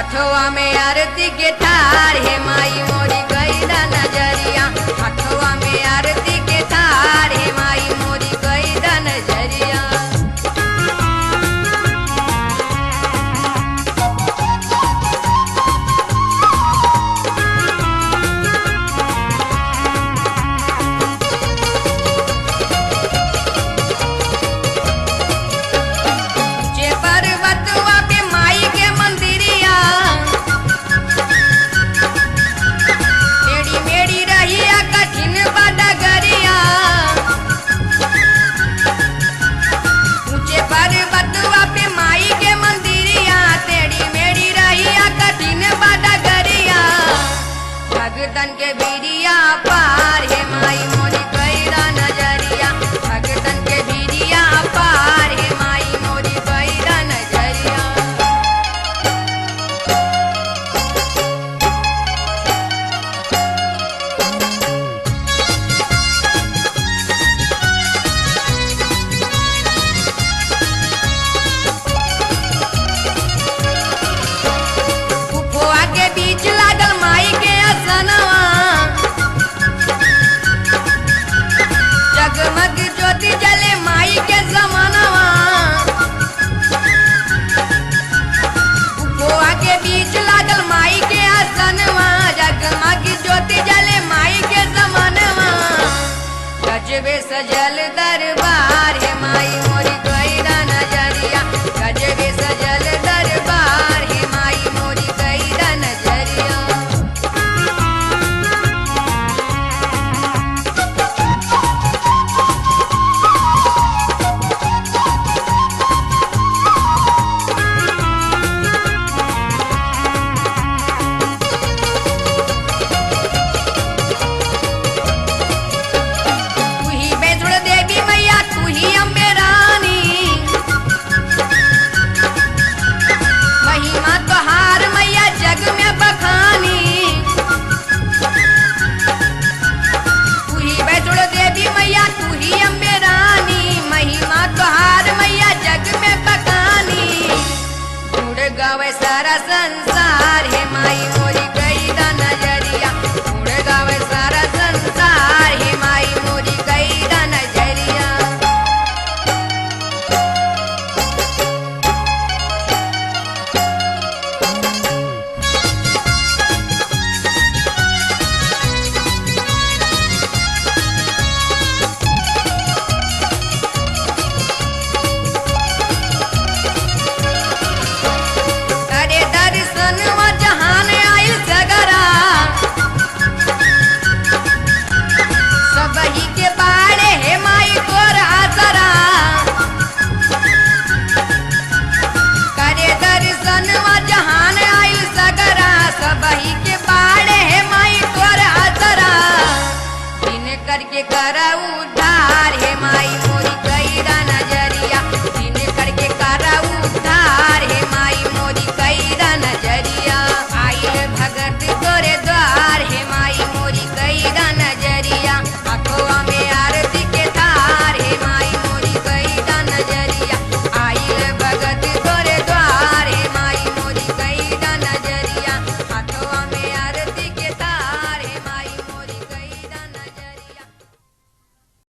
हथवा में आरती के थार हे माई मोरी कैदा नजरिया। हथवा में आरती के थार हे माई मोरी कैदा नजरिया। ऊंचे पर्वतवा पे माई के मंदिरिया, मेरी मेरी रहिया कठिन बडगरिया। ऊंचे पर्वतवा पे माई के मंदिरिया, तेरी मेरी रहिया कठिन बडगरिया। भगतन के बीरिया पार हे माई मोरी कैदा नजरिया। भगतन के बीरिया पार हे माई मोरी कैदा नजरिया। फुफुआ के बीच लागल माई के असनवा, जगमग ज्योति जले माई के जमानवा। फुफुआ के बीच लागल माई के असनवा, जगमग ज्योति जले माई के जमानवा। गजबे सजल दरबार हे माई मोरी कैदा नजरिया। गजबे सजल दरबार हे माई मोरी कैदा नजरिया। तू ही बैजुड़ देवी मैया, तू ही अम्बे रानी। महिमा तोहार मैया जग में बखानी। तू ही बैजुड़ देवी मैया, तू ही अम्बे रानी। महिमा तोहार मैया जग में बखानी। गुण गावे सारा संसार हे माई मोरी कैदा नजरिया। गुण गावे सारा संसार हे माई मोरी कैदा नजरिया। अरे दर्शन जहान आयल सगरा, सबही के बाड़े हे माई तोर आसरा। करे दर्शन जहान आयल सगरा, सबही के बाड़े हे माई तोर आसरा। दिन करके कर उद्धार हे माई मोरी कैदा नजरिया।